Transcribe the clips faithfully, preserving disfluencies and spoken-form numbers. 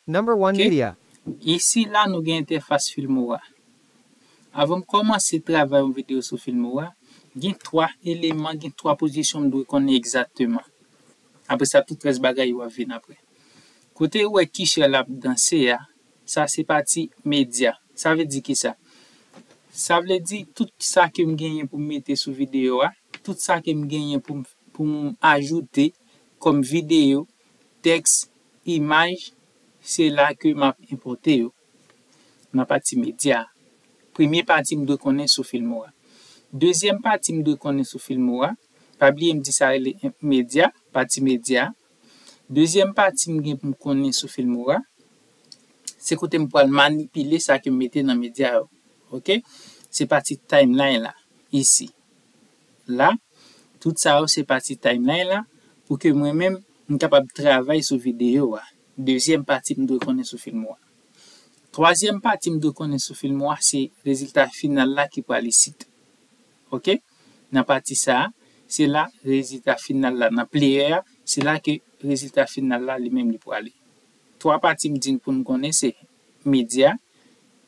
Number One Media. Isi la, nou gen entèfas Filmora. Avan m kòmanse travay yon videyo sou Filmora, gen twa eleman, gen twa pozisyon m dwe konnen egzakteman. Apre sa, tout rès bagay yo ap vin apre. Kote ou wè kichè la ap danse a, sa se pati medya. Sa vle di ki sa? Sa vle di tout sa ke m genyen pou m mete sou videyo a, tout sa ke m genyen pou m, pou m ajoute kòm videyo, tèks, imaj, se la ke m ap enpòte yo nan pati medya. Premye pati m dwe konnen sou Filmora. Dezyèm pati m dwe konnen sou Filmora, pa bliye m di sa rele medya, pati medya. Dezyèm pati m gen pou m konnen sou Filmora, se kote m pral manipile sa ke m mete nan medya yo. Oke? Se pati timeline la, isi. La, tout sa yo se pati timeline la, pou ke mwen menm, m kapab travay sou videyo a. Dezyèm pati m dwe konnen sou Filmora. Twazyèm pati m dwe konnen sou Filmora, se rezilta final la ki pral isit. Oke? Nan pati sa a, se la rezilta final la. Nan player a, se la ke rezilta final la li menm li prale. Twa pati m di n pou n konnen se medya,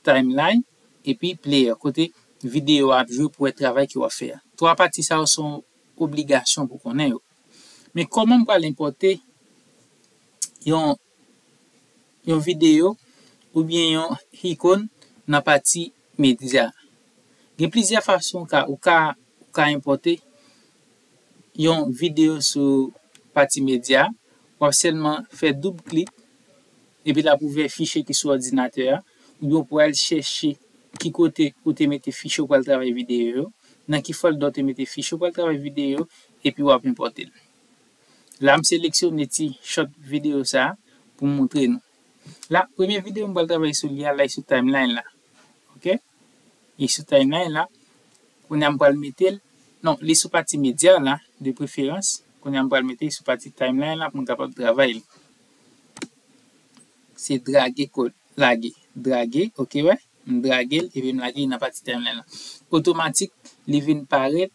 timeline, epi player, kote videyo a ap jwe pou wè travay ke w ap fè a. Twa pati sa yo se yon obligasyon pou konnen yo. Men kòman m pral enpòte yon, yon videyo oubyen yon ikòn nan pati medya? Gen plizyè fason ou ka, ou ka, ou ka enpòte yon videyo sou pati medya. W ap sèlman fè doub klik, epi l ap ouvè fichye ki sou òdinatè a, oubyen w pral chèche ki kote ou te mete fichye ou pral travay videyo yo, nan ki folda ou te mete fichye ou pral travay videyo yo, epi w ap enpòte l. La, m seleksyone ti short videyo sa a pou m montre nou. La, premye videyo m pral travay sou li a, la, li sou timeline la. Oke? Li sou timeline la. Kounye a m pral mete l. Non, li sou pati medya la, de preferans. Kounye a m pral mete l sou pati timeline la pou m kapab travay li. Se drage, ko-, lage. Drage, oke, wè. M drage l, epi m lage l nan pati timeline la. Otomatik, li vin parèt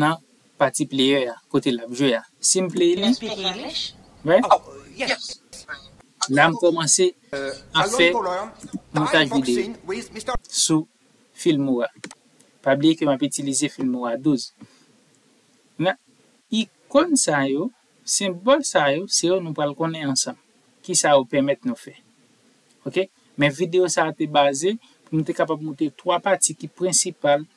nan pati player a, kote l ap jwe a. Si m play li, wè, la m kòmanse ap fè montaj videyo sou Filmora. Pa bliye ke m ap itilize Filmora douz. Nan ikòn sa yo, senbòl sa yo, se yo nou pral konnen ansanm. Kisa yo pèmèt nou fè. Oke? Men videyo sa a te baze pou m te kapab montre twa pati ki prensipal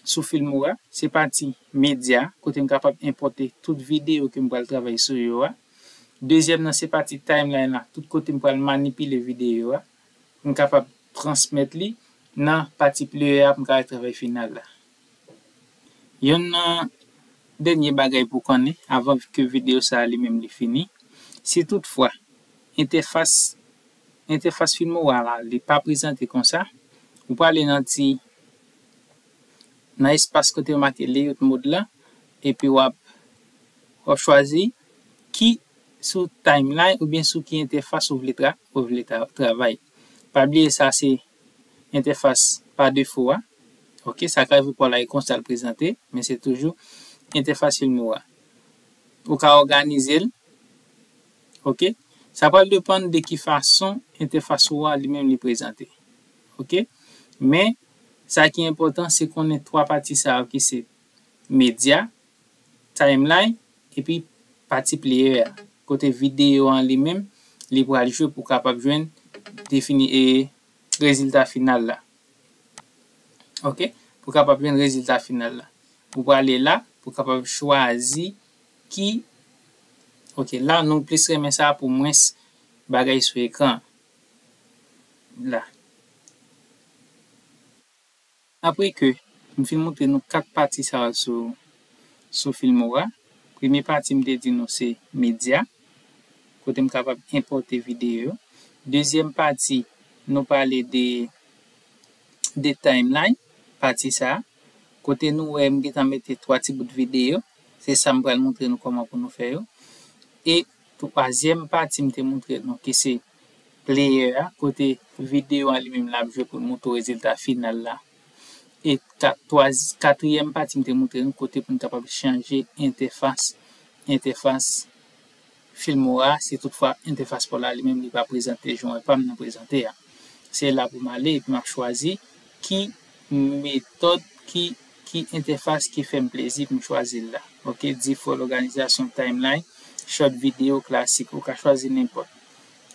sou Filmora. Se pati medya, kote m kapab enpòte tout videyo ke m pral travay sou yo a. Dezyèm nan, se pati timeline la, tout kote m pral manipile videyo a, pou m kapab transmèt li nan pati player a pou m ka travay final la. Yonn nan dènye bagay pou konnen avan ke videyo sa a li menm li fini, si toutfwa entèfas, entèfas Filmora la, li pa prezante konsa, ou prale nan ti, nan espas kote yo make layout mode la, epi w ap, w ap chwazi ki sou timeline oubyen sou ki entèfas ou vle tra-, ou vle tra-, travay. Pa bliye sa se entèfas pa defo a. Oke, sa ka rive pou w la e konsa l prezante, men se toujou entèfas Filmora. Ou ka òganize l. Oke? Sa pral depann de ki fason entèfas ou a li menm li prezante. Oke? Men, sa ki enpòtan, se konnen twa pati sa yo ki se medya, timeline, epi pati player a. Kote videyo an li menm, li pral jwe pou kapab jwenn defini e rezilta final la. Oke? Pou kapab jwenn rezilta final la. Ou prale la, pou kapab chwazi ki, oke, la nou plis renmen sa pou mwens bagay sou ekran. La. Apre ke m fin montre nou kat pati sa yo sou, sou Filmora, premye pati m te di nou se medya, kote m kapab enpòte videyo yo. Dezyèm pati, nou pale de, de timeline, pati sa a, kote nou wè m gentan mete twa ti bout videyo, se sa m pral montre nou kòman pou nou fè yo. E twazyèm pati m te montre nou ki se player a, kote videyo a li menm l ap jwe pou l montre w rezilta final la. E kat-, twaz-, katriyèm pati m te montre nou kote pou n kapab chanje entèfas, entèfas Filmora, si toutfwa entèfas pa w la li menm li pa prezante jan w wè pa m nan prezante a. Se la pou m ale epi m ap chwazi ki metòd, ki, ki entèfas ki fè m plezi pou m chwazi l la. Ok, default òganizasyon timeline, short video, klasik. Ou ka chwazi nenpòt.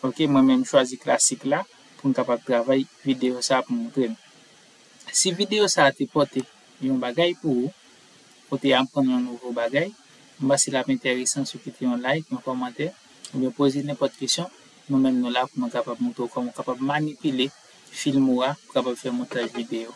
Ok, mwen menm m chwazi klasik la pou m kapab travay videyo sa pou montre nou. Si videyo sa te pòte yon bagay pou ou, ou te aprann yon nouvo bagay, m panse l ap enteresan si w kite yon like, yon kòmantè, oubyen poze nenpòt kesyon. Nou menm nou la pou nou kapab montre w kòman w kapab manipile Filmora pou kapab fè montaj videyo.